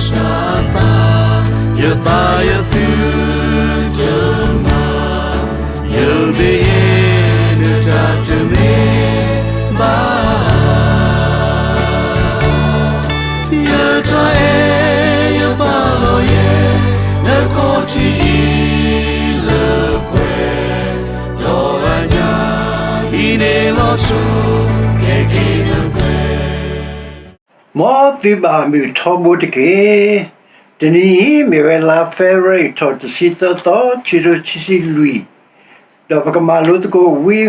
စၢ်အသး, ယသးယသုတမၤ, ယမ့ၢ်ယဲဒၣ်တၢ်တမ့ၢ်ဘၣ်. ယတၢ်အဲၣ်ယပာ်လီၤယဲ, နခီၣ်ထံးအံၤလၢပှဲၤ, ဒီးအညၣ်အံၤန့ၣ်လီၤစိၤ, ကဲက့ၤနပှဲၤ မ်သုဘၣ်မုာ်ထီဘိတက့ၢ်. တနံၤအံၤ မ့ၢ်ဝဲလါ February ထီၣ်တဆံသၢသီ ခံကထိခံဆံလွံၢ်, ဒီးပကမၤလိသကိးဝံ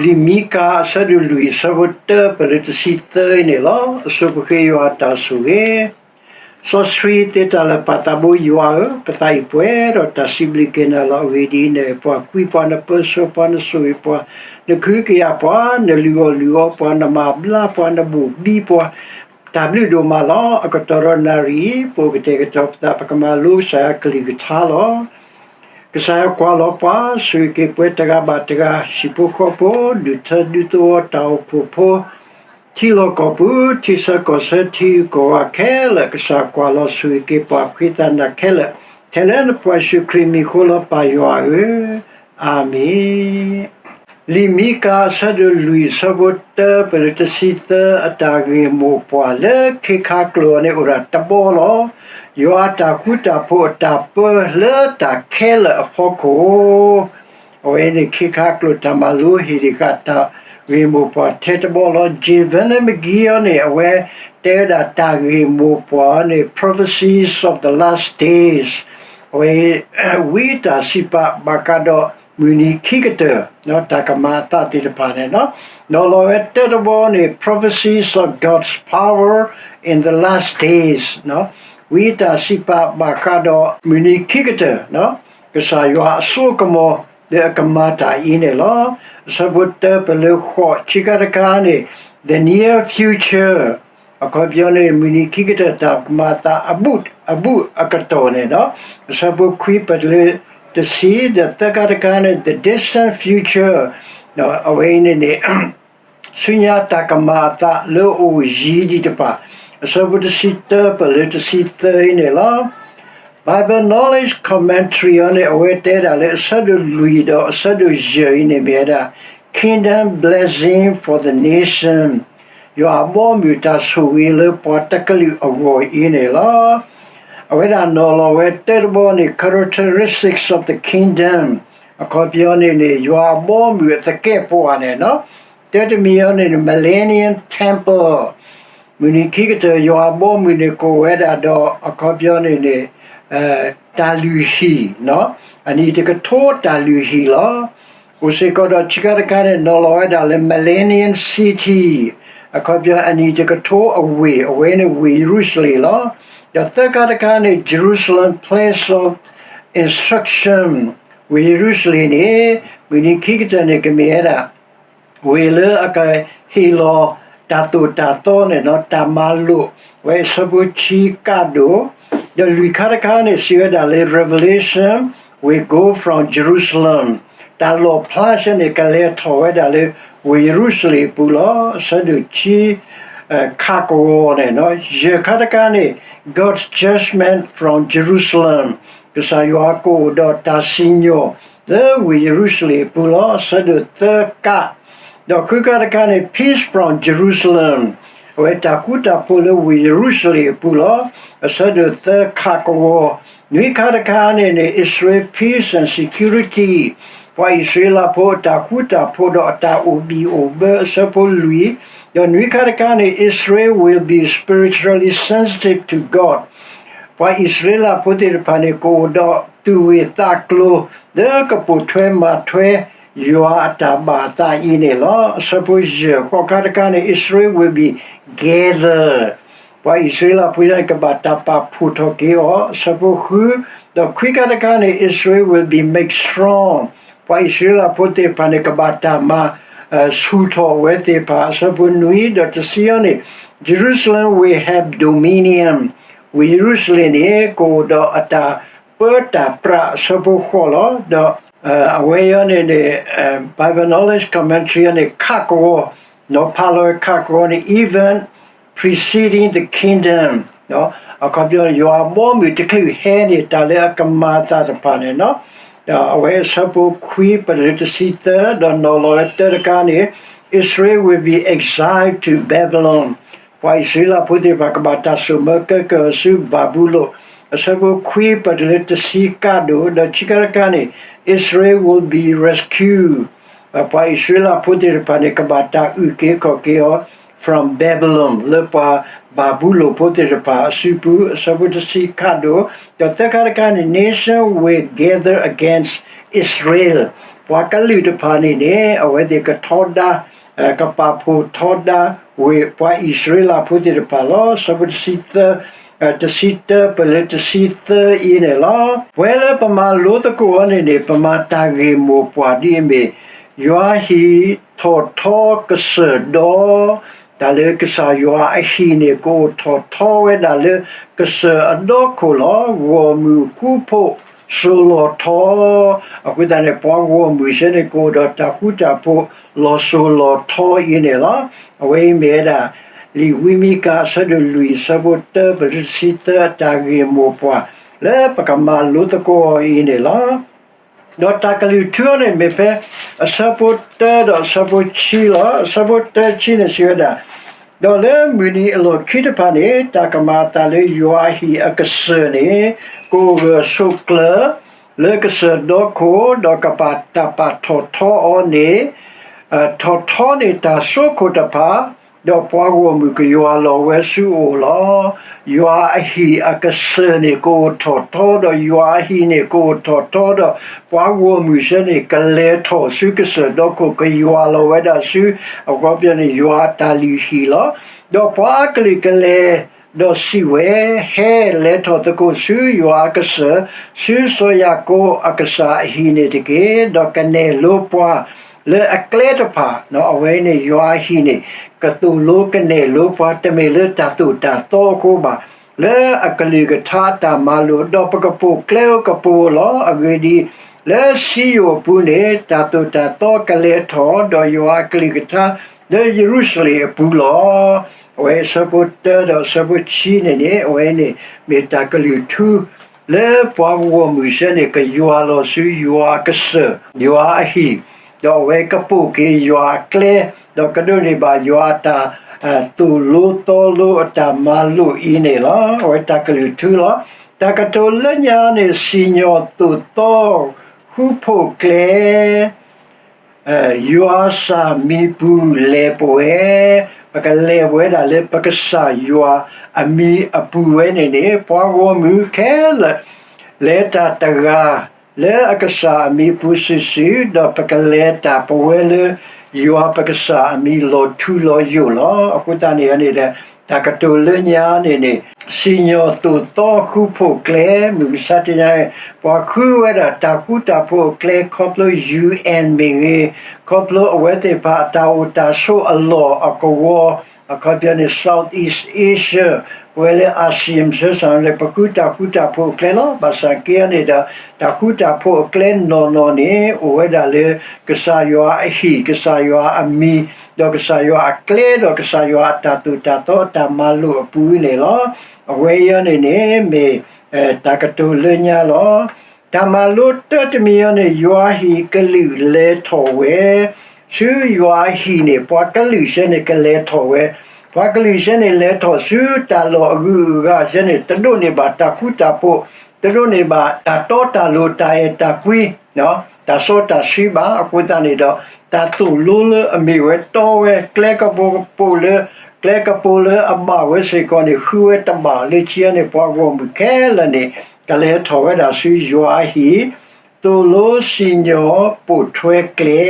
လံာ်မံကၤအဆၢဒိၣ်လွံၢ် အဆၢဖိတၢပၢၢ်လၢတဆံသၢအံၤန့ၣ်လီၤ. အဆိပဃ့ယွၤအတၢ်ဆိၣ်ဂ့ၤ စီဆှံသ့တၢ်လၢာ်ပၢ်သးဘိယွၤဧၢ, ပသးအံၤပှဲၤဒီးတၢ်စံးဘျုးက့ၤနၤလီၤ. အဂ့ၢ်ဒ်အံၤ, နပှၤကွံပှၤ, နပၢဆှၢပှၤ, နဆိၣ်ဂ့ၤပှၤ, နကဟုကယာ်ပှၤ, နလုၢ်အီၣ်လုၢ်အီပှၤ, နမၤဘျါပှၤ, နဘိၣ်ဘံပှၤ, တၢ်ဘျုးဒိၣ်မးလီၤ. အကတီၢ်ဒီးနၣ်ရံၣ်အံၤ ပအိၣ်ကတဲာ်ကတီၤပသး ပကမၤလိကစၢ်ယွၤကလုၢ်ကထါလီၤ. ကစၢ်ယွၤကွၢ်လီၤပှၤ, ဆိၣ်ဂ့ၤက့ၤပှၤတဂၤဘၣ်တဂၤ, ဟံၣ်ဖိဃီဖိ, ဒူၣ်ထၢဒူသဝီ, တၢ်အိၣ်ဖှိၣ်ဖိ, ထံလီၢ်ကီၢ်ပူၤ, ထံဆၢကီၢ်ဆၢ, ထံဂုၤကီၢ်ဂၤခဲလၢာ်, ကစၢ်ကွၢ်လီၤဆိၣ်ဂ့ၤက့ၤပှၤဖှံသးနၤခဲလၢာ်, ထဲလၢနပှၤယ့ၣ်ၡူးခရံာ်မံၤအဃိလီၤ ပၢ်ယွၤဧၢ, အၤမ့ၣ်. လံာ်မံကၤအဆၢဒိၣ်လွံၢ် အဆၢဖိတၢပၢၢ်လၢတဆံသၢ အတၢ်ဂ့ၢ်မိၢ်ပှၢ်လၢခ့ခါကျိာ်အံၤန့ၣ် အိၣ်ဒၣ်တဘီလီၤ. ယွၤအတၢ်ဃူတၢ်ဖိးအတၢ်ပၢလၢတၢ်ခဲလၢာ်အဖီခိၣ် အဝဲန့ၣ် ခ့ခါကျိာ်တၢ်မၤလိဟ့ၣ်ဒံးဃာ်တၢ်ဂ့ၢ်မိၢ်ပှၢ်ထဲတဘီလီၤ. James McGee အံၤန့ၣ် အဝဲတဲဝဲဒၣ်တၢ်ဂ့ၢ်မိၢ်ပှၢ်အံၤန့ၣ် Prophecies of the Last Days, အဝဲ ဝံတၢ်စံးပာ်ဘၣ်ဃးဒီးမုၢ်နံၤခံကတၢၢ် တၢ်ကမၤအသးသ့ၣ်တဖၣ်န့ၣ်, နီၤလီၤဝဲတၢတဘီန့ၣ် Prophecies of God's Power in the Last Days, ဝံတၢ်စံးပာ်ဘၣ်ဃးဒီးမုၢ်နံၤခံကတၢၢ် ကစၢ်ယွၤအစိအကမီၤလၢအကမၤတၢ်အံၤန့ၣ်လီၤ. အဆၢဖိတၢပၢၢ်လၢဃိး ခံခါတခါန့ၣ် the near future, အခီပညီန့ၣ် မုၢ်နံၤခံကတၢၢ်တၢ်ကမၤအသးအဘူးအဘူးအကတီၢ်န့ၣ်ဒီး အဆၢဖိခွံပၢၢ်လၢတဆံ ဒီးသၢခါတခါန့ၣ် the distant future, အဝဲအံၤန့ၣ်န့ၣ် ဆူညါတၢ်ကမၤအသးလၢအအိၣ်ယံၤဒံးတဖၣ်, အဆၢဖိတဆံတၢပၢၢ်လၢတဆံသၢအံၤန့ၣ်လီၤ. Bible Knowledge Commentary အံၤန့ၣ် အဝဲတဲဒၣ်လၢအဆၢဒိၣ်လွံၢ်ဒီးအဆၢဒိၣ်ယဲၢ်အံၤန့ၣ်မ့ၢ်ဝဲဒၣ် Kingdom Blessing for the Nation, ယွၤအဘီအမုၢ်တၢ်ဆိၣ်ဂ့ၤလၢပှၤတကလုာ်အဂီၢ်အံၤန့ၣ်လီၤ. အဝဲဒၣ်နီၤလီၤဝဲတၢတဘီန့ၣ် Characteristics of the Kingdom, အခီပညီန့ၣ်န့ၣ် ယွၤအဘီအမုၢ်အသကဲးပဝးန့ၣ်, တၢတမံၤအံၤန့ၣ် Millennium Temple, မုၢ်နံၤခံကတၢၢ် ယွၤအဘီအမုၢ်န့ၣ် ကအိၣ်ဝဲဒၣ်ဒီး အခီပညီန့ၣ်န့ၣ် တၢ်လုၢ်ဟံၣ်, အနံၣ်တကထိတၢ်လုၢ်ဟံၣ်လီၤ. အိၣ်စ့ၢ်ကီးဒီးခံခါတခါန့ၣ် နီၤလီၤဝဲဒၣ်လၢ Millennium City, အခီပညီအနံၣ်တကထိအဝ့ၢ်, အဝဲန့ၣ်ဝ့ၢ်ယရူၤၡလ့ၣ်လီၤ. ဒီးသၢခါတခါန့ၣ် Jerusalem Place of Instruction, ဝ့ၢ်ယရူၤၡလ့ၣ်န့ၣ် မုၢ်နံၤခံကတၢၢ်န့ၣ် ကမ့ၢ်ဝဲဒၣ် ဝ့ၢ်လၢအကဟ့ၣ်လီၤတၢ်သိၣ်တၢ်သီန့ၣ်ဒီး တၢ်မၤလိာ်ဝဲ အဆၢဖိဆံကးဒိၣ်, ဒီးလွံၢ်ခါတခါန့ၣ် စံးဝဲဒၣ်လၢ Revelation will go from Jerusalem, တၢ်လီၣ်ဖျါဆၢန့ၣ် ကလဲၤထီၣ်ဝဲဒၣ်လၢဝ့ၢ်ယရူၤၡလ့ၣ်အပူၤလီၤ. အဆၢဒိၣ်ဆံ ခးကဝီၤန့ၣ်, ယဲၢ်ခါတခါန့ၣ် God's judgment from Jerusalem, ကစၢ်ယွၤကအိၣ်ဒီးတၢ်စံၣ်ညီၣ်လၢဝ့ၢ်ယရူၤၡလ့ၣ်အပူၤလီၤ. အဆၢဒိၣ်သၢကး, ဒီးဃုခါတခါန့ၣ် Peace from Jerusalem, အဝဲတၢ်ဃူတၢ်ဖိးလၢဝ့ၢ်ယရူၤၡလ့ၣ်အပူၤလီၤ. အဆၢဒိၣ်သၢခးကဝီၤ, နွံခါတခါန့ၣ်န့ၣ် Israel peace and security, ပှၤအံၣ်စရ့လးဖိအတၢ်ဃူတၢ်ဖိးဒီးအတၢ်အိၣ်ဘံၣ်အိၣ်ဘၢ အဆၢဖိလွံၢ်, ဒီးနွံခါတခါန့ၣ် Israel will be spiritually sensitive to God, ပှၤအံၣ်စရ့လးဖိသ့ၣ်တဖၣ်န့ၣ် ကအိၣ်ဒီးသူၣ်ဂ့ၢ်သးကျိၤ လၢကပိာ်ထွဲမၤထွဲယွၤအတၢ်ဘၣ်အသးအံၤန့ၣ်လီၤ. အဆၢဖိယဲၢ်, ဃိးခါတခါန့ၣ် Israel will be gathered, ပှၤအံၣ်စရ့လးဖိန့ၣ် ကဘၣ်တၢ်ပာ်ဖှိၣ်ထီၣ်က့ၤအီၤ, အဆၢဖိဃု, ဒီးခွံခါတခါန့ၣ် Israel will be made strong, ပှၤအံၣ်စရ့လးဖိသ့ၣ်တဖၣ်န့ၣ် ကဘၣ်တၢ်မၤ ဆူၣ်ထီၣ်ဝဲသ့ၣ်တဖၣ် အဆၢဖိနွံ, ဒီးတဆံအံၤန့ၣ် Jerusalem will have dominion, ဝ့ၢ်ယရူၤၡလ့ၣ်န့ၣ် ကအိၣ်ဒီးအတၢ်ပၢတၢ်ပြး အဆၢဖိဃိးလီၤ. ဒီးအဝဲအံၤန့ၣ်န့ၣ် Bible Knowledge Commentary အံၤန့ၣ် ခးကဝီၤ, နီၤဖးလီၤဝဲခးကဝီၤန့ၣ် event preceding the kingdom, အခီပညီ ယွၤအဘီအမုၢ်တချုးဟဲန့ၣ် တၢ်လၢအကမၤအသးတဖၣ်န့ၣ်လီၤ. ဒီးအဝဲအဆၢဖိခွံ ပတုၤလၢတဆံသၢ ဒီးနီၤလီၤဝဲတၢတခါန့ၣ်, အံၣ်စရ့လး will be exiled to Babylon, ပှၤအံၣ်စရ့လးဖိသ့ၣ်တဖၣ် ကဘၣ်တၢ်စိာ်မၢကဲကၢၤဆူဘၤဘူလိၣ်, အဆၢဖိခွံ ပတုၤလၢတဆံကါဒိၣ်, ဒီးဆံကါတခါန့ၣ်, Israel will be rescued, ပှၤအံၣ်စရ့လးဖိသ့ၣ်တဖၣ်န့ၣ် ကဘၣ်တၢ်အုၣ်က့ၤခီၣ်က့ၤအီၤ from Babylon လၢပှၤဘၤဘူလိၣ်ဖိသ့ၣ်တဖၣ်အစုပူၤ, အဆၢဖိတဆံကါဒိၣ်, ဒီးသၢခါတခါန့ၣ်, nation will gather against Israel, ပှၤကလုာ်တဖၣ်န့ၣ်န့ၣ် အဝဲသ့ၣ်ကထီဒါ ကပာ်ဖှိၣ်ထီဒါဝဲပှၤအံၣ်စရ့လးဖိသ့ၣ်တဖၣ်လီၤ. အဆၢဖိတဆံသၢ, တဆံတၢ ပတုၤလၢတဆံသၢအံၤန့ၣ်လီၤ. ပဝဲလၢပမၤလိသကိးအီၤန့ၣ်န့ၣ် ပမၤတၢ်ဂ့ၢ်မိၢ်ပှၢ်ဒ်အမ့ၢ်, ယွၤဟံၣ်ထီၣ်ထီကစၢၢ်ဒီ, တၢ်လၢကစၢ်ယွၤအဟံၣ်န့ၣ် ကအိၣ်ထီၣ်ထီဝဲဒၣ်လၢကစၢၢ်အဒီခိၣ်လီၤ. ဂီၢ်မုၢ်ဃူဖိးစိၤလီၤထီ, အဃိသတးန့ၣ် ပှၤဂီၢ်မုၢ်စ့ၢ်န့ၣ် ကအိၣ်ဒီးတၢ်ဃူတၢ်ဖိး လီၤစိၤလီၤထီအံၤန့ၣ်လီၤ. အဝဲအံၤမ့ၢ်ဝဲဒၣ် လံာ်ဝံမံကၤ အဆၢဒိၣ်လွံၢ် အဆၢဖိတၢ ပတုၤတဆံသၢ အတၢ်ဂ့ၢ်မိၢ်ပှၢ် လၢပကမၤလိသကိးအီၤအံၤန့ၣ်လီၤ. ဒီးတၢ်ကလုၢ်ထူအီၤန့ၣ်မ့ၢ်ဖဲ အဆၢဖိတၢဒီးအဆၢဖိခံလီၤ. အဆၢဖိတၢဆံန့ၣ်စံးဝဲဒၣ်, ဒီးလၢမုၢ်နံၤအလီၢ်ခံတဖၣ်န့ၣ် တၢ်ကမၤအသးလၢယွၤအဟံၣ်အကစၢၢ်န့ၣ် ကအိၣ်ဂၢၢ်ဆိးကျၢၤ လၢကစၢၢ်ဒီခိၣ်, ဒီးကဘၣ်တၢ်ပာ်ထီၣ်ထီအီၤန့ၣ် ထီၣ်ထီန့ၢ်တၢ်စိခိၣ်တဖၣ်, ဒီးပှၤဂီၢ်မုၢ်ကယွၤလီၤဝဲဆူအအိၣ်လီၤ. ယွၤအဟံၣ်အကစၢၢ်န့ၣ် ကအိၣ်ထီၣ်ထီ, ဒီးယွၤအဟံၣ်န့ၣ်ကအိၣ်ထီၣ်ထီဒီး ပှၤဂီၢ်မုၢ်စ့ၢ်န့ၣ် ကလဲၤထီၣ်ဆူကစၢၢ်ဒီခိၣ် ကယွၤလီၤဝဲဒၣ်ဆူ အခီပညီန့ၣ် ယွၤအတၢ်လုၢ်ဟံၣ်လီၤ. ဒီးပှၤအကလုာ်ကလဲၤ ဒီးစံးဝဲ, ဟဲလဲၤထီၣ်သကိးဆူယွၤအကစၢၢ်, ဆူစီၤယၤကိာ်အကစၢ်အဟံၣ်န့ၣ်တက့ၢ်. ဒီးကနဲၣ်လိပှၤလၢအကျဲတဖၣ်, အဝဲန့ၣ်ယွၤအဟံၣ်န့ၣ် ကသိၣ်လိကနဲၣ်လိပှၤ တမ့ၢ်လၢတၢ်သိၣ်တၢ်သီအဃိဘၣ်, လၢအကလုၢ်ကထါအတၢ်မၤလိာ်, ဒီးပကပိာ်ကျဲအိၣ်ကပိာ်လီၤ. အဂ့ၢ်ဒ်အံၤ, လၢစံယိၣ်အပူၤန့ၣ် တၢ်သိၣ်တၢ်သီကလဲၤထီၣ်, ဒီးယွၤအကလုၢ်ကထါလၢယရူၤၡလ့ၣ်အပူၤလီၤ. အဝဲအဆၢဖိတၢဒီးအဆၢဖိခံန့ၣ်န့ၣ် အဝဲန့ၣ်မ့ၢ်တၢ်ကလုၢ်ထူ လၢပှၤဂီၢ်မုၢ်စ့ၢ်န့ၣ် ကယွၤလီၤဆူယွၤအကစၢၢ်, ယွၤအဟံၣ်, ဒီးအဝဲကပိာ်က့ၤယွၤအကျဲ, ဒီးကဒိးန့ၢ်ဘၣ်ယွၤအတၢ် သိၣ်လိသီလိအတၢ်မၤလိာ်အံၤန့ၣ်လီၤ. အဝဲတၢ်ကလုၢ်ထူလီၤ. တၢ်ကတိၤလၢညါန့ၣ် စံၣ်ညီၣ်သိၣ်သီဃူဖိးကျဲ ယွၤစၢ်မံၤပူၤလဲၤပဝဲ, ပကလဲၤပဝဲဒၣ်လၢပကစၢ်ယွၤအမံၤအပူၤဝဲန့ၣ်န့ၣ် ပှၤဂီၢ်မုၢ်ခဲလၢာ် လဲၤတၢ်တဂၤလၢအကစၢ်အမံၤပူၤစုာ်စုာ်, ဒီးပကလဲၤတၢ်ပဝဲလၢယွၤပကစၢ်အမံၤလီၤထူလီၤယိာ်လီၤ. အဃိသတးန့ၣ်န့ၣ်ဒီး တၢ်ကတိၤလၢညါန့ၣ်န့ၣ် စံၣ်ညီၣ်သိၣ်သီဃူဖိးကျဲ မုၢ်မဆါတနံၤအံၤ ပှၤဃုဝဲဒၣ်တၢ်ဃူတၢ်ဖိးအကျဲ ခီဖျိ ယူၣ်အၣ်မ့ၢ်ဂ့ၤ, ခီဖျိအဝဲသ့ၣ်တဖၣ်အတၢ်အိၣ်တၢ်ဆိးအလီၢ်အကဝီၤ, အခီပညီန့ၣ် Southeast Asia, ပဝဲလၢ ASEAN ဆၢစ့ၢ်န့ၣ် ပဃုတၢ်ဃူတၢ်ဖိးအကျဲလီၤ. ဘၣ်ဆၣ်က့န့ၣ်ဒီး တၢ်ဃူတၢ်ဖိးအကျဲနီၢ်နီၢ်န့ၣ် အိၣ်ဝဲဒၣ်လၢ ကစၢ်ယွၤအဟံၣ်, ကစၢ်ယွၤအမံၤ, ဒီးကစၢ်ယွၤအကျဲ, ဒီးကစၢ်ယွၤအတၢ်သိၣ်တၢ်သီအတၢ်မၤလိာ်အပူၤန့ၣ်လီၤ. အဝဲအံၤန့ၣ်န့ၣ် မ့ၢ်တၢ်ကတိၤလၢညါလီၤ. တၢ်မၤလိတၢတမံၤအံၤန့ၣ် ယွၤဟံၣ်ကလုာ်လဲၤထီၣ်ဝဲ, ဆူယွၤအဟံၣ်န့ၣ် ပှၤကလုာ်စ့ၢ်န့ၣ်ကလဲၤထီၣ်ဝဲ, ပှၤကလုာ်စ့ၢ်န့ၣ်လဲၤထီၣ်ဆူတၢ်လီၢ်အဂုၤအဂၤစ့ၢ်န့ၣ် တဒိးန့ၢ်ဘၣ်တၢ်ဃူတၢ်ဖိး, တဒိးန့ၢ်ဘၣ်တၢ်တီတၢ်လိၤ တၢ်အဲၣ်တၢ်ကွံ တၢ်စီတၢ်ဆှံဘၣ်. အဃိသတးန့ၣ်ဒီး တၢ်သိၣ်လိလၢအမ့ၢ်ဝဲတီဝဲ ကျဲကပိာ်ကပိာ်လၢ, ကျဲကပိာ်လၢအဘၣ်ဝဲစ့ၢ်ကီးန့ၣ် ဃုဝဲတဘၣ်လၢခံန့ၣ် ပှၤဂီၢ်မုၢ်ခဲလၢာ်န့ၣ် ကလဲၤထီၣ်ဝဲဒၣ်ဆူယွၤအဟံၣ်, သိၣ်လိစံၣ်ညီၣ်ပိာ်ထွဲကျဲ,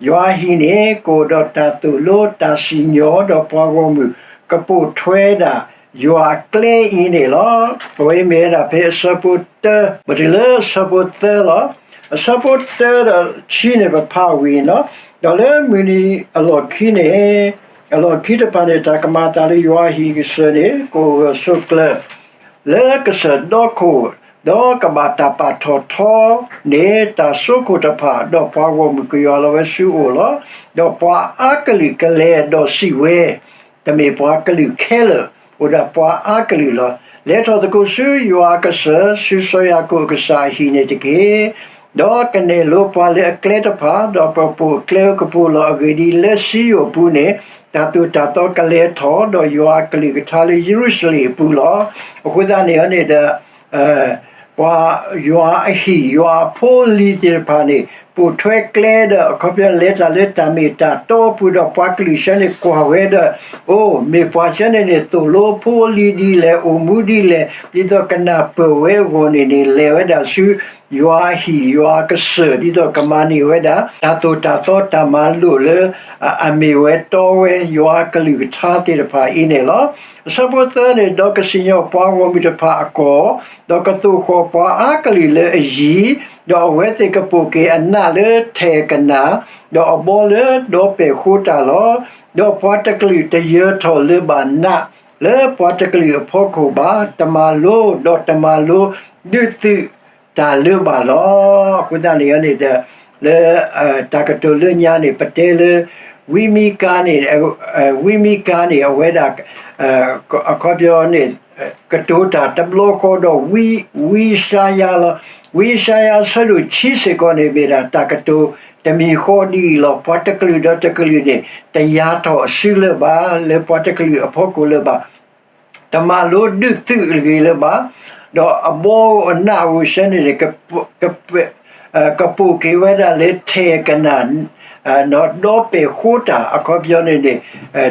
ယွၤအဟံၣ်န့ၣ် ကအိၣ်ဒီးတၢ်သိၣ်လိတၢ်စံၣ်ညီၣ် ဒီးပှၤဂီၢ်မုၢ်ကပိာ်ထွဲဒၣ်ယွၤအကျဲအံၤန့ၣ်လီၤ. အဝဲမ့ၢ်ဝဲဒၣ်ဖဲအဆၢဖိတၢ ပတုၤလၢအဆၢဖိသၢလီၤ. အဆၢဖိတၢဒီးခံန့ၣ် ပဖးဝံၤနီၤ, ဒီးလၢမုၢ်နံၤအလီၢ်ခံန့ၣ်, အလီၢ်ခံတဖၣ်န့ၣ် တၢ်ကမၤအသးလၢယွၤအဟံၣ်ကစၢၢ်န့ၣ် ကအိၣ်ဂၢၢ်ဆိးကျၢၤ လၢကစၢၢ်ဒီခိၣ်, ဒီးကဘၣ်တၢ်ပာ်ထီၣ်ထီန့ၢ်တၢ်စိခိၣ်တဖၣ်, ဒီးပှၤဂီၢ်မုၢ်ကယွၤလီၤဝဲဆူအအိၣ်လီၤ. ဒီးပှၤအါကလုာ်ကလဲၤဒီးစံးဝဲ, တမ့ၢ်ပှၤကလုာ်ခဲလၢာ်, အိၣ်ဒၣ်ပှၤအါကလုာ်လီၤ. လဲၤထီၣ်သကိးဆူယွၤအကစၢၢ်, ဆူစီၤယၤကိာ်အကစၢ်အဟံၣ်န့ၣ်တက့ၢ်. ဒီးကနဲၣ်လိပှၤလၢအကျဲတဖၣ်, ဒီးပကပိာ်အကျဲကပိာ်လီၤအဂ့ၢ်ဒ်အံၤ, လၢစံယိၣ်အပူၤန့ၣ် တၢ်သိၣ်တၢ်သီကလဲၤထီၣ်, ဒီးယွၤအကလုၢ်ကထါလၢယရူၤၡလ့ၣ်အပူၤလီၤ. အဃိသတးန့ၣ်န့ၣ်ဒီး ပှၤယွၤအဟံၣ် ယွၤအဖိအလံၤသ့ၣ်တဖၣ်န့ၣ် ပိာ်ထွဲကျဲဒီး အခီပညီလဲၤတၢ်လၢတၢ်မ့ၢ်တၢ်တီအပူၤဒီး ပှၤကလုာ်ဆၢန့ၣ်ကွၢ်ဝဲဒီး, အိ, မ့ၢ်ပှၤဆၢန့ၣ်န့ၣ် သိၣ်လိဖိအလံၤဒ်လဲၣ်, အိၣ်မူဒ်လဲၣ်, ဒ်သိးကနၢ်ပၢၢ်ဝဲအဂီၢ်န့ၣ်န့ၣ် လဲၤဝဲဒၣ်ဆူယွၤအဟံၣ် ယွၤအကစၢၢ် ဒ်သိးကမၤန့ၢ်ဝဲဒၣ် တၢ်သိၣ်တၢ်သီတၢ်မၤလိာ်လၢ အမ့ၢ်ဝဲတီဝဲယွၤအကလုၢ်ကထါသ့ၣ်တဖၣ်အံၤန့ၣ်လီၤ. အဆၢဖိသၢန့ၣ်, ဒီးကစံၣ်ညီၣ်ပှၤဂီၢ်မုၢ်တဖၣ်အကီၢ်, ဒီးကသိၣ်ဃီၣ်ပှၤအါကလုာ်လၢအယံၤ, ဒီးအဝဲသ့ၣ်ကပိာ်က့ၤအနးလၢထဲၣ်အကနၣ်, ဒီးအဘီလၢဒီပဲာ်ဃိတၢ်လီၤ. ဒီးပှၤတကလုာ်တယၢၤထီၣ်လၢၤဘၣ်နး, လၢပှၤတကလုာ်အဖီခိၣ်ဘၣ်, တမၤလိ, ဒီးတမၤလိဒုးသုးတၢ်လၢၤဘၣ်လီၤ. အဃိသတးန့ၣ်န့ၣ်ဒီး လၢ တၢ်ကတိၤလၢညါန့ၣ် ပတဲလၢ ဝံမံကၤန့ၣ်, ဝံမံကၤန့ၣ် အဝဲဒၣ် အခီပညီန့ၣ် ကတိၤတၢ်တဘျီဃီဒီး ဝံယၡါယၤလီၤ. ဝံယၡါယၤအဆၢဒိၣ်ခံစ့ၢ်ကီးန့ၣ် မ့ၢ်ဒၣ်တၢ်ကတိၤတမံၤဃီဒ်အံၤလီၤ. ပှၤတကလုာ်ဒီးတကလုာ်န့ၣ် တယၢၤထီၣ်အစုလၢၤဘၣ်, လၢပှၤတကလုာ်အဖီခိၣ်လၢၤဘၣ်. တမၤလိဒုးသုးတဂ့ၤလၢၤဘၣ်, ဒီးအဘီဧိၤအနးဧိၤဆၢန့ၣ်န့ၣ် ကပိာ်က့ၤဝဲဒၣ်လၢထဲၣ်အကနၣ်, ဒီးဒီပဲာ်ဃိတၢ် အခီပညီန့ၣ်န့ၣ်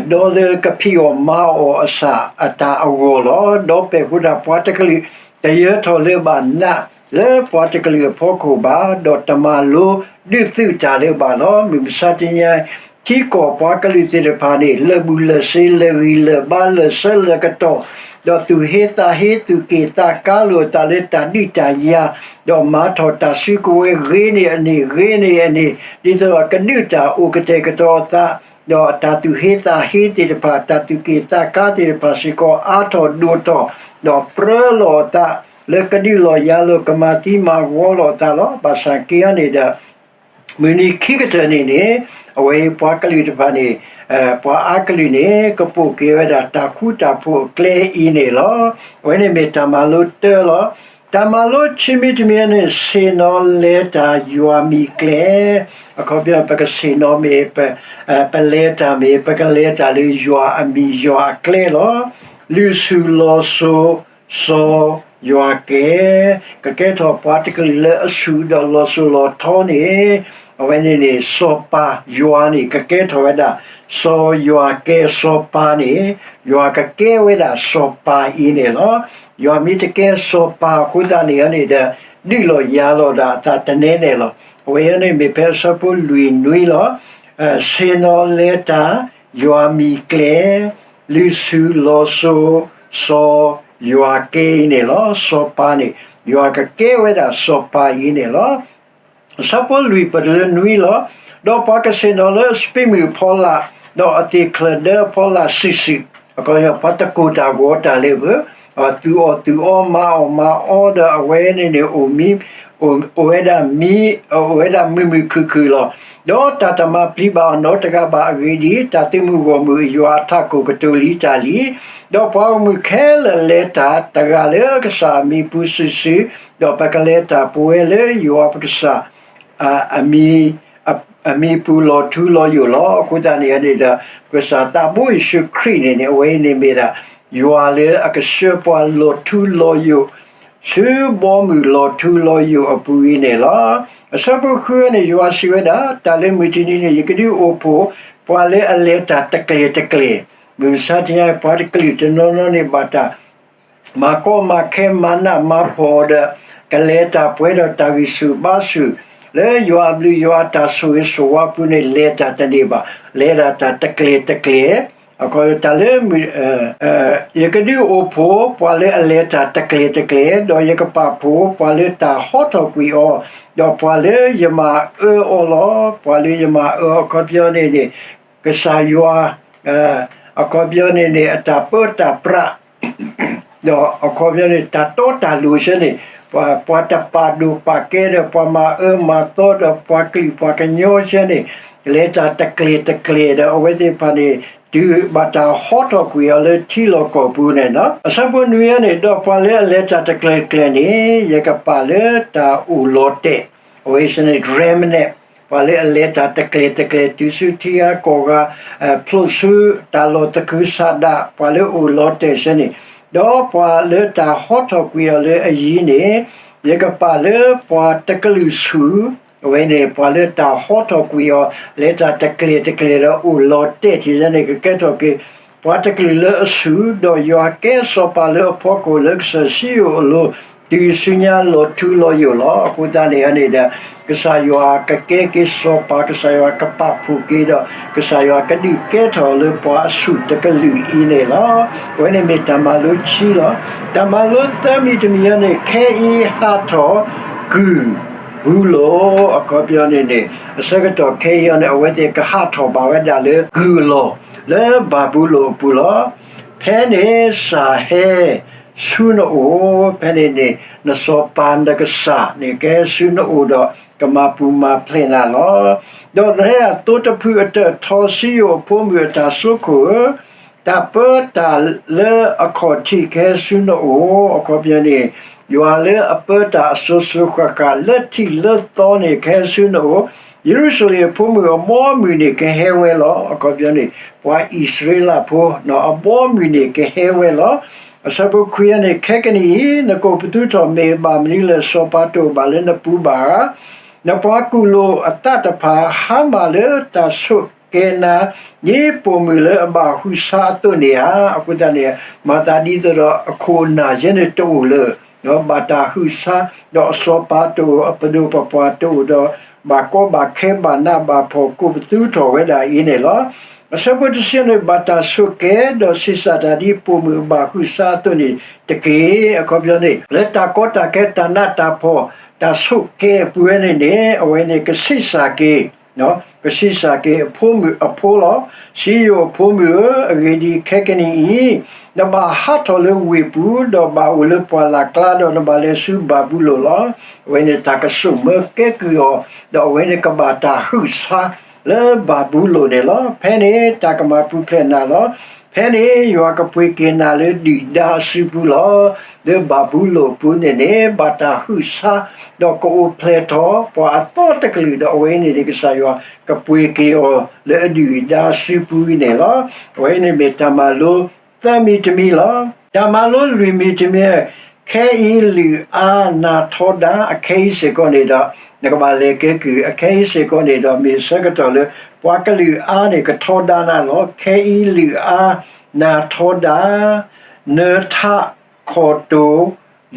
ဒီလၢကဖံးအီၣ်မၤအီၣ်အဆၣ်အတၢ်အဂီၢ်လီၤ. ဒီပဲာ်ဃိတၢ် ပှၤတကလုာ် တယၢၤထီၣ်လၢၤဘၣ်နး, လၢပှၤတကလုာ်အဖီခိၣ်ဘၣ်, ဒီးတမၤလိဒုးသုးတၢ်လၢၤဘၣ်လီၤ. မုၢ်မဆါတနံၤအံၤ ထံကီၢ်ပှၤကလုာ်သ့ၣ်တဖၣ်န့ၣ် လၢာ်ဘူၣ်လၢာ်စ့ လၢာ်ဂံၢ်လၢာ်ဘါ လၢာ်ဆၢလၢာ်ကတီၢ်, ဒီးသူၣ်ဟ့သးဟ့ သူၣ်က့ၣ်သးကါလိာ်အသးလၢတၢ်ဒုးတၢ်ယၤ, ဒီးမၤထီၣ်တၢ်စုကဝဲၤဂ့ၤန့ၢ်အန့ၣ် ဂ့ၤန့ၢ်အန့ၣ်, ဒ်သိးကဒုးတၢ်အိၣ်ကတဲာ်ကတီၤအသး, ဒီးတၢ်သူၣ်ဟ့သးဟ့သ့ၣ်တဖၣ် တၢ်သူၣ်က့ၣ်သးကါသ့ၣ်တဖၣ်စ့ၢ်ကီး အါထီၣ်ဒိၣ်ထီၣ်, ဒီးပြၢလီၤအသး လၢကဒုးလီၤယၤလီၤ ကမၤသံမၤဝီလိာ်အသးလီၤ. ဘၣ်ဆၣ်က့အံၤန့ၣ်ဒီး မုၢ်နံၤခံကတၢၢ်န့ၣ်န့ၣ် အဝဲပှၤကလုာ်တဖၣ်န့ၣ်, ပှၤအါကလုာ်န့ၣ် ကပိာ်က့ၤဝဲဒၣ်တၢ်ဃူတၢ်ဖိးအကျဲအံၤန့ၣ်လီၤ. အဝဲန့ၣ်မ့ၢ်တၢ်မၤလိတၢလီၤ. တၢ်မၤလိခံမံၤတမံၤန့ၣ် ဆ့ၣ်နီၤလဲၤတၢ်ယွၤမံၤကျဲ, အခီပညီ ပကဆ့ၣ်နီၤမ့ၢ် ပလဲၤတၢ်မ့ၢ် ပကလဲၤတၢ်လၢယွၤအမံၤယွၤအကျဲလီၤ. လုၢ်ဆူၣ်လီၤစိၤ စီၤယွၤကဲ, ကကဲထီၣ်ပှၤတကလုာ်လၢအဆူၣ်ဒီးလီၤစိၤလီၤထီန့ၣ်, အဝဲန့ၣ်န့ၣ် စီၤပၤယွၤန့ၣ် ကကဲထီၣ်ဝဲဒၣ် စီၤယွၤကဲ စီၤပၤန့ၣ်, ယွၤကကဲဝဲဒၣ်စီၤပၤအံၤန့ၣ်လီၤ. ယွၤမ့ၢ်တကဲစီၤပၤအဃိသတးန့ၣ်န့ၣ်ဒီး ဒုးလီၤယၤလီၤဒၣ်အသးတနဲနဲလီၤ. အဝဲအံၤန့ၣ်မ့ၢ်ဖဲအဆၢဖိလွံၢ်နွံလီၤ. ဆ့ၣ်နီၤလဲၤတၢ် ယွၤမံၤကျဲ, လုၢ်ဆူၣ်လီၤစိၤ စီၤယွၤကဲအံၤန့ၣ်လီၤ. စီၤပၤန့ၣ် ယွၤကကဲဝဲဒၣ်စီၤပၤအံၤန့ၣ်လီၤ. အဆၢဖိလွံၢ်ပတုၤလၢနွံလီၤ. ဒီးပှၤကဆ့ၣ်နီၤလၢအစပံးမုၢ်အဖီလာ်, ဒီးအသ့ၣ်ချၢၣ်ဒၢအဖီလာ်စုာ်စုာ်, အခီပညီပှၤတကိၢ်တၢ်ဂီၤတၢ်လၢၤဘၣ်, သူၣ်အီၣ်သူၣ်အီ မၤအီၣ်မၤအီဒီး အဝဲန့ၣ်န့ၣ် အိၣ်မံ အိၣ်ဝဲဒၣ်မံ အိၣ်ဝဲဒၣ်မုာ်မုာ်ခုၣ်ခုၣ်လီၤ. ဒီးတၢ်တမၤပျံၤဘၣ်အီၤနီတဂၤဘၣ်အဂ့ၢ်ဒ်အံၤ, တၢ်သုးမုၢ်ဂီၢ်မုၢ်အယွၤအထးခိၣ်ကတိၤလံတၢ်လံ. ဒီးပှၤဂီၢ်မုၢ်ခဲလၢာ်လဲၤတၢ်တဂၤလၢကစၢ်အမံၤပူၤစုာ်စုာ်, ဒီးပကလဲၤတၢ်ပဝဲလၢယွၤပကစၢ် အမံၤ အမံၤပူၤလီၤထူလီၤယိာ်လီၤ. အဃိသတးန့ၣ်န့ၣ်ဒီး ပကစၢ်သးဘိယ့ၣ်ၡူးခရံာ်န့ၣ်န့ၣ် အဝဲအံၤန့ၣ်မ့ၢ်ဒၣ် ယွၤလၢအကဆှၢပှၤလီၤထူလီၤယိာ် ဆူဘီမုၢ်လီၤထူလီၤယိာ်အပူၤအံၤန့ၣ်လီၤ. အဆၢဖိဃုန့ၣ် ယွၤစံးဝဲဒၣ်, တၢ်လၢမုၢ်တနံၤန့ၣ် ယကဒုးအိၣ်ဖှိၣ် ပှၤလၢအလဲၤတၢ်တကျဲၤတကျဲၤ, မုၢ်မဆါတနံၤ ပှၤတကလုာ်တနီၤနီၤန့ၣ် ဘၣ်တၢ် မၤကီမၤခဲ မၤနးမၤဖှီၣ်အီၤဒီး ကလဲၤတၢ်ပှဲၤဒီးတၢ်ဂံၢ်ဆူၣ်ဘါဆူၣ် လၢယွၤအဘျုးယွၤအတၢ်ဆိၣ်ဂ့ၤဆိၣ်ဝါပူၤန့ၣ် လဲၤတၢ်တန့ၢ်ဘၣ်, လဲၤဒၣ်တၢ်တကျဲၤတကျဲၤ, အခီတၢ်လၢ ယကဒုးအိၣ်ဖှိၣ် ပှၤလၢအလဲၤတၢ်တကျဲၤတကျဲၤ, ဒီးယကပာ်ဖှိၣ် ပှၤလၢတၢ်ဟီထီၣ်ကွံာ်အီၤ, ဒီးပှၤလၢယမၤအၢအီၤလီၤ. ပှၤလၢယမၤအၢ အခီပညီန့ၣ်န့ၣ် ကစၢ်ယွၤ အခီပညီန့ၣ်န့ၣ် အတၢ်ပၢတၢ်ပြး ဒီးအခီပညီန့ၣ် တၢ်တီတၢ်လိၤဆၢန့ၣ် ပှၤတပာ်ဒိၣ်ပာ်ကဲဒီး ပှၤမၤအၢမၤသီဒီး ပှၤကလုာ်ပှၤကညီဆၢန့ၣ် လဲၤတၢ်တကျဲၤတကျဲၤဒီး အဝဲသ့ၣ်တဖၣ်န့ၣ် တုၤဘၣ်တၢ်ဟီထီၣ်ကွံာ်အီၤလၢထံလီၢ်ကီၢ်ပူၤန့ၣ်လီၤ. အဆၢဖိနွံန့ၣ်, ဒီးပှၤလၢအလဲၤတၢ်တကျဲၤတကျဲၤန့ၣ် ယကပာ်လၢတၢ်အိၣ်လီၤတဲာ်, အဝဲစ့ၢ်န့ၣ် remnant, ပှၤလၢအလဲၤတၢ်တကျဲၤတကျဲၤ တုၤဆူထံဂၤကီၢ်ဂၤ, ဖျိးဆူတၢ်လီၢ်သကုၤဆးဒး, ပှၤလၢအအိၣ်လီၤတဲာ်စ့ၢ်န့ၣ်, ဒီးပှၤလၢတၢ်ဟီထီၣ်ကွံာ်အီၤလၢအယံၤန့ၣ်, ယကပာ်လၢပှၤတကလုာ်ဆူၣ်, အဝဲန့ၣ် ပှၤလၢတၢ်ဟီထီၣ်ကွံာ်အီၤ လဲၤတၢ်တကျဲၤတကျဲၤဒီးအိၣ်လီၤတဲာ်ထံးန့ၣ် ကကဲထီၣ်က့ၤ ပှၤတကလုာ်လၢအဆူၣ်, ဒီးယွၤကဲစီၤပၤလၢအဖီခိၣ်လၢကစၢၢ်စံယိၣ်အလိၤ တုၤဆူညါလီၤထူလီၤယိာ်လီၤ. အဃိသတးန့ၣ်န့ၣ်ဒီး ကစၢ်ယွၤကကဲက့ၤစီၤပၤ, ကစၢ်ယွၤကပာ်ဖှိၣ်က့ၤဒီး ကစၢ်ယွၤကဒုးကဲထီၣ်လၢပှၤအဆူၣ်တကလုာ်အံၤန့ၣ်လီၤ. အဝဲန့ၣ်မ့ၢ်တၢ်မၤလိခံလီၤ. တၢ်မၤလိသၢမံၤတမံၤအံၤန့ၣ် ခဲအံၤဟးထီၣ်ကုၢ် ဘူလိၣ်, အခီပညီန့ၣ်န့ၣ် အဆၢကတီၢ်ခဲအံၤအံၤန့ၣ် အဝဲသ့ၣ်ကဟးထီၣ်ဘၣ်ဝဲဒၣ်လၢကုၢ်အလီၢ် လၢဘၤဘူလိၣ်အပူၤလီၤ. ဖဲန့ၣ်စၢ်ဟဲဆူနအိၣ်, ဖဲန့ၣ်န့ၣ် နစီၤပၤနကစၢ်န့ၣ် ကဟဲဆူနအိၣ်ဒီး ကမၤပူၤမၤဖျဲးနၤလီၤ. ဒီးနဟဲဒၣ်သိတဖုအတၢၢ်ထီ စံယိၣ်အဖိမုၣ်အတၢ်စိခိၣ်ဧၢ, တၢ်ပၢတၢ်လၢအခီၣ်ထံးကဟဲဆူနအိၣ်, အခီပညီန့ၣ် ယွၤလၢအပၢတၢ်အစိၤစိၤဃၣ်ဃၣ်လၢထံးလၢသီန့ၣ် ကဟဲဆူနအိၣ်, ယရူၤၡလ့ၣ်အဖိမုၣ်အဘီအမုၢ်န့ၣ် ကဟဲဝဲလီၤ. အခီပညီန့ၣ် ပှၤအံၣ်စရ့လးဖိ အဘီအမုၢ်န့ၣ် ကဟဲဝဲလီၤ. အဆၢဖိခွံန့ၣ် ခဲကနံၣ်အံၤ နကိးပသူထီၣ်မ့ၢ်အဘၣ်မနုၤလဲၣ်, စီၤပၤတအိၣ်ဘၣ်လၢနပူၤဘၣ်ဧါ. နပှၤကူၣ်လိာ်အသးတဖၣ် ဟါမၢ်လၢတၢ်ဆိးကဲနၤ ဒ်ပိာ်မုၣ်လၢအဘၣ်ဟုးဆါအသိးန့ၣ်ဧါ. အဃိသတးန့ၣ် မၤသးဒ်သိးဒီး အခိၣ်အနၢ်ယဲန့ၣ်တအိၣ်လၢၤ, ဒီးဘၣ်တၢ်ဟုးဆါ, ဒီးအစီၤပၤတအိၣ်, အပဒိၣ်ပပှၢ်တအိၣ်ဒီး ဘၣ်ကီဘၣ်ခဲဘၣ်နးဘၣ်ဖှီၣ် ကိးပသူထီၣ်ဝဲဒၣ်အံၤန့ၣ်လီၤ. အဆၢဖိတဆံန့ၣ် ဘၣ်တၢ်ဆိးကဲ ဒီးဆံးစၢ်တၢ်ဒ်ပိာ်မုၣ်အဘၣ်ဟုးဆါအသိးန့ၣ်တက့ၢ်. အခီပညီန့ၣ် လၢတၢ်ကီတၢ်ခဲ တၢ်နးတၢ်ဖှီၣ် တၢ်ဆိးကဲအပူၤဝဲန့ၣ်န့ၣ် အဝဲန့ၣ်ကဆံးစၢ်က့ၤ ကဆံးစၢ်က့ၤအဖိမုၣ်အဖိလီၤ. စံယိၣ်အဖိမုၣ်ဧၢ, အဂ့ၢ်ဒ်အံၤ, ခဲကနံၣ်အံၤ နဘၣ်ဟးထီၣ်လၢဝ့ၢ်ပူၤ, ဒီးဘၣ်အိၣ်လၢပှၢ်လၢ်ကျါ, ဒီးနဘၣ်လဲၤဆူဘၤဘူလိၣ်လီၤ. အဝဲန့ၣ်တၢ်ကဆိၣ်မၢကဲကုၢ်အီၤ, ဒီးအဝဲန့ၣ်ကဘၣ်တၢ်ဟုးဆါလၢဘၤဘူလိၣ်န့ၣ်လီၤ. ဖဲန့ၣ်တၢ်ကမၤပူၤဖျဲးနၤလီၤ. ဖဲန့ၣ်ယွၤကပှ့ၤက့ၤနၤလၢဒုၣ်ဒါအစုပူၤလီၤ. လၢဘၤဘူလိၣ်အပူၤန့ၣ်န့ၣ် ဘၣ်တၢ်ဟုးဆါ, ဒီးကအိၣ်ဖျဲၣ်ထီၣ်ပှၤအသီတကလုာ်, ဒီးအဝဲန့ၣ်န့ၣ် ကစၢ်ယွၤကပှ့ၤက့ၤအီၤလၢအဒုၣ်အဒါစုပူၤအံၤန့ၣ်လီၤ. အဝဲန့ၣ်မ့ၢ်တၢ်မၤလိသၢမံၤတမံၤလီၤ. တၢ်မၤလိလွံၢ်မံၤတမံၤ, ခဲအံၤလုၢ်အါနၤထီဒါ, အခဲအံၤစ့ၢ်ကီးန့ၣ်ဒီး နကဘၣ်လဲၤကဲကုၢ်, အခဲအံၤစ့ၢ်ကီးန့ၣ်ဒီး မ့ၢ်ဆၢကတီၢ်လၢ ပှၤကလုာ်အါန့ၣ် ကထီဒါနၤလီၤ. ခဲအံၤလုၢ်အါနၤထီဒါ, နၢၤထးခီၣ်တိၢ်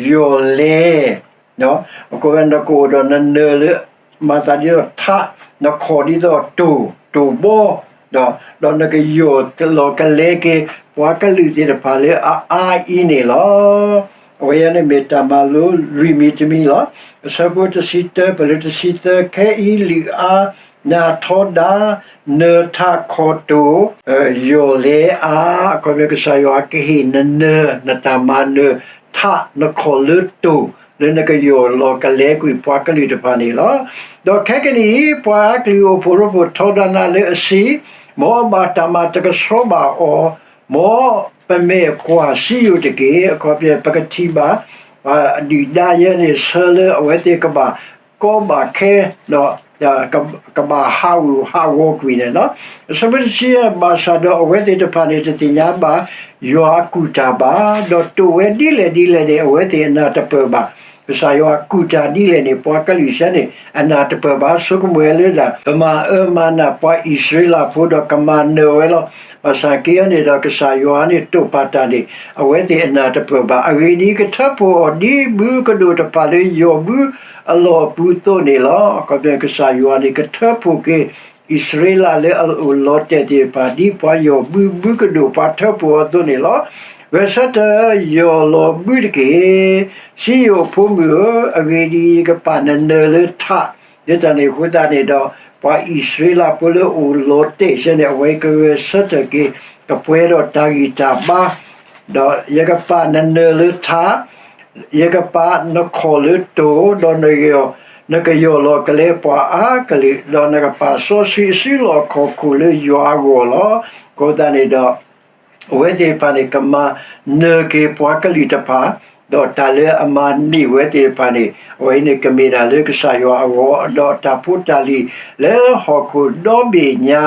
ယီၢ်လဲ အဃိဝဲနကအိၣ်ဒီးနနၢၤလၢ မၤသးဒ်သိးထး, နခီၣ်ဒ်သိးတိၢ်, တိၢ်ဘီ, ဒီးနကယီၢ်လီၤကလဲက့ၤ ပှၤကလုာ်သ့ၣ်တဖၣ်လၢအအါအံၤန့ၣ်လီၤ. အဝဲအံၤန့ၣ်မ့ၢ်တၢ်မၤလိလွံၢ်မံၤတမံၤလီၤ. အဆၢဖိတဆံတၢ ပလၢတဆံသၢ, ခဲအံၤလုၢ်အါနၤထီဒါ, နၢၤထးခီၣ်တိၢ် ယီၢ်လဲအါ, အခီပညီကစၢ်ယွၤကဟ့ၣ်နနၢၤ နတၢ်မၤနၢၤ ထးနခီၣ်လၢတိၢ် လၢနကယီၢ်လီၤကလဲကွံာ်ပှၤကလုာ်တဖၣ်န့ၣ်လီၤ. ဒီးခဲကနံၣ်အံၤ ပှၤအါကလုာ်အိၣ်ဖှိၣ်ရိဖှိၣ်ထီဒါနၤလၢအဆံး, မ်အဘၣ်တၢ်မၤတကဆှီဘၣ်အီၤ, မ်ပမဲာ်ကွၢ်စံယိၣ်တက့ၢ်. အခီပညီ ပကထံၣ်ဘၣ် ပှၤဒုၣ်ဒါယဲန့ၣ် ဆၢလၢအဝဲသ့ၣ်ကဘၣ်ကီဘၣ်ခဲ ဒီး ကဘၣ်ဟးဂူာ်ဟးဂီၤကွံာ်န့ၣ်လီၤ. အဆၢဖိတဆံယဲၢ်, ဘၣ်ဆၣ်ဒီးအဝဲသ့ၣ်တဖၣ်န့ၣ် တသ့ၣ်ညါဘၣ်ယွၤအကူၣ်တၢ်ဘၣ်, ဒီးတိာ်ဝဲဒ်လဲၣ်ဒ်လဲၣ်န့ၣ် အဝဲသ့ၣ်အနၢ်တပၢၢ်ဘၣ်. ကစၢ်ယွၤကူၣ်တၢ်ဒ်လဲၣ်န့ၣ် ပှၤကလုာ်စဲန့ၣ် အနၢ်တပၢၢ်ဘၣ်. ဆိကမိၣ်ဝဲလၢဒၣ် ကမၤအၢမၤနးပှၤအံၣ်စရ့လးဖိဒီးကမၤနၢၤဝဲလီၤ. ဘၣ်ဆၣ်က့အံၤန့ၣ်ဒီး ကစၢ်ယွၤန့ၣ်တိာ်ပာ်တၢ်န့ၣ် အဝဲသ့ၣ်အနၢ်တပၢၢ်ဘၣ်. အဂ့ၢ်ဒ်အံၤ, ကထၢဖှိၣ်အီၤဒ်ဘုကဒိၣ်တဖၣ်လၢယီၢ်ဘုအလီၢ်အပူၤအသိးန့ၣ်လီၤ. အခီပညီ ကစၢ်ယွၤန့ၣ် ကထၢဖှိၣ်က့ၤ အံၣ်စရ့လးလၢအအိၣ်လီၤတဲာ်သ့ၣ်တဖၣ် ဒ်ပှၤယီၢ်ဘုဘုကဒိၣ်ပှၤထၢဖှိၣ်အီၤအသိးန့ၣ်လီၤ. ဂဲၤဆၢထၢၣ်ယီၢ်လီၤဘုတက့ၢ်. စံယိၣ်အဖိမုၣ်ဧၢ, အဂ့ၢ်ဒ်အံၤ, ယကပာ်နနၢၤလၢထး, ဒ်တၢ်န့ၣ်အဃိသတးန့ၣ်ဒီး ပှၤအံၣ်စရ့လးဖိလၢအိၣ်လီၤတဲာ်စဲန့ၣ် အဝဲကဂဲၤဆၢထၢၣ်က့ၤ ကပှဲၤဒီးတၢ်ဂံၢ်တၢ်ဘါ, ဒီးယကပာ်နနၢၤလၢထး, ယကပာ်နခီၣ်လၢတိၢ်, ဒီးနယီၢ် နကယီၢ်လီၤကလဲပှၤအါကလုာ်, ဒီးနကပာ်စီဆှံအစုလီၢ်ခီၣ်ခိၣ်လၢယွၤအဂီၢ်လီၤ. အဃိသတးန့ၣ်ဒီး အဝဲသ့ၣ်တဖၣ်န့ၣ် ကမၤနၢၤက့ၤပှၤကလုာ်တဖၣ်, ဒီးတၢ်လၢအမၤန့ၢ်ဝဲသ့ၣ်တဖၣ်န့ၣ် အဝဲအံၤန့ၣ်ကမ့ၢ်ဒၣ်လၢကစၢ်ယွၤအဂီၢ်, ဒီးတၢ်ဖိတၢ်လံၤလၢဟီၣ်ခိၣ်ဒီဘ့ၣ်ညါ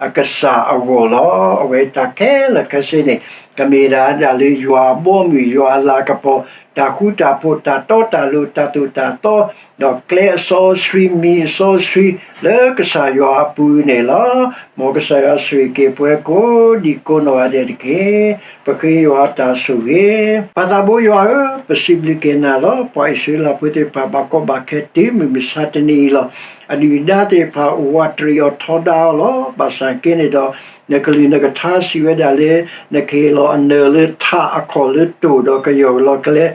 အကစၢ်အဂီၢ်လီၤ. အဝဲတၢ်ခဲလၢာ်ခဲဆ့န့ၣ် ကမ့ၢ်ဒၣ်ဒၣ်လၢယွၤအဘီအမုၢ်, ယွၤအလၤကပီၤ, တၢ်ဃူတၢ်ဖိး, တၢ်တီတၢ်လိၤ, တၢ်သိၣ်တၢ်သီ, ဒီးကျဲအစီဆှံ, မံၤအစီဆှံ လၢကစၢ်ယွၤအပူၤန့ၣ်လီၤ. မ်ကစၢ်ယွၤဆိၣ်ဂ့ၤက့ၤပှၤကိးဒံကိးနီၢ်ဂၤဒဲးတက့ၢ်. ပဃ့ယွၤတၢ်ဆိၣ်ဂ့ၤ. ပၢ်သးဘိယွၤဧၢ, ပစံးဘျုးက့ၤနၤလီၤ. ပှၤအံၣ်စရ့လးဖိသ့ၣ်တဖၣ် ဘၣ်ကီဘၣ်ခဲတုၤမုၢ်မဆါတနံၤအံၤလီၤ. အဒုၣ်အဒါသ့ၣ်တဖၣ် အိၣ်ဝးတရံးအီၤထီဒါအီၤလီၤ. ဘၣ်ဆၣ်က့န့ၣ်ဒီး နကလုၢ်နကထါစံးဝဲဒၣ်လၢ နကဟ့ၣ်လီၤအနၢၤလၢထးအခီၣ်လၢတိၢ်, ဒီးကယီၢ်လီၤကလဲ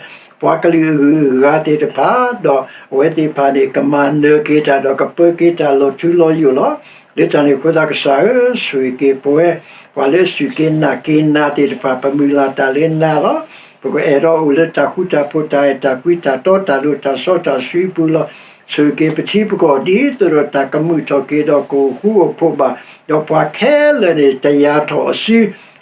ပှၤကလုာ်အဂုၤအဂၤသ့ၣ်တဖၣ်, ဒီးအဝဲသ့ၣ်တဖၣ်န့ၣ် ကမၤနၢၤက့ၤတၢ် ဒီးကပၢက့ၤတၢ်လီၤထူလီၤယိာ်လီၤ. လၢတၢ်န့ၣ်အဃိသတးကစၢ်ဧၢ, ဆိၣ်ဂ့ၤက့ၤပဝဲ ပှၤလၢအစူၢ်က့ၤနာ်က့ၤနၤသ့ၣ်တဖၣ် ပမုၢ်လၢ်တၢ်လၢနၤလီၤ. ပကအဲၣ်ဒိးအိၣ်လၢတၢ်ဃူတၢ်ဖိး တၢ်အဲၣ်တၢ်ကွံ တၢ်တီတၢ်လိၤ တၢ်စီတၢ်ဆှံအပူၤလီၤ. ဆိၣ်ဂ့ၤက့ၤပထံပကီၢ် ဒ်သိးဒီးတၢ်ကမုာ်ထီၣ်က့ၤဒီးကအိၣ်ဃူအိၣ်ဖိးဘၣ်, ဒီးပှၤခဲလၢာ်န့ၣ် တယာ်ထီၣ်အစု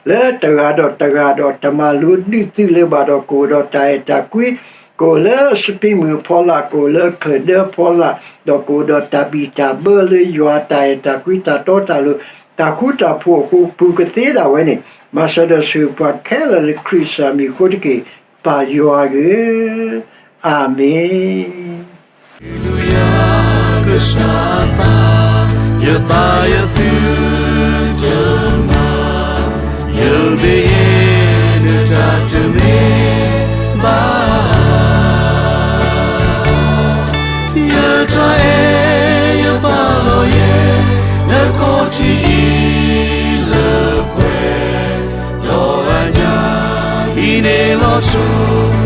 လၢတဂၤဒီးတဂၤဒီး တမၤလိဒုးသုးလၢၤဘၣ်ဒီး ကအိၣ်ဒီးတၢ်အဲၣ်တၢ်ကွံ, ကအိၣ်လၢအစပံးမုၢ်အဖီလာ်, ကအိၣ်လၢအချၢၣ်ဒၢအဖီလာ်, ဒီးကအိၣ်ဒီးတၢ်ဘံၣ်တၢ်ဘၢလၢယွၤတၢ်အဲၣ်တၢ်ကွံ တၢ်တီတၢ်လိၤ တၢ်ဃူတၢ်ဖိးအဃိ ပူၤကသ့ဒၣ်ဝဲန့ၣ်, မၤစၢၤဒီးဆိၣ်ဂ့ၤပှၤခဲလၢာ်လၢခရံာ်ကစၢ်မံၤအဃိတက့ၢ်, ပၢ်ယွၤဧၢ, အၤမ့ၣ်. Hallelujah, ကစၢ်အသး, ယသးယသုတမၤ, ယမ့ၢ်ယဲ နတၢ်တမ့ၢ်ဘၣ်. ယတၢ်အဲၣ်ယပာ်လီၤယဲ နခီၣ်ထံးအံၤလၢပှဲၤ, ဒီးအညါ ဟံးန့ၢ်လီၤဆိ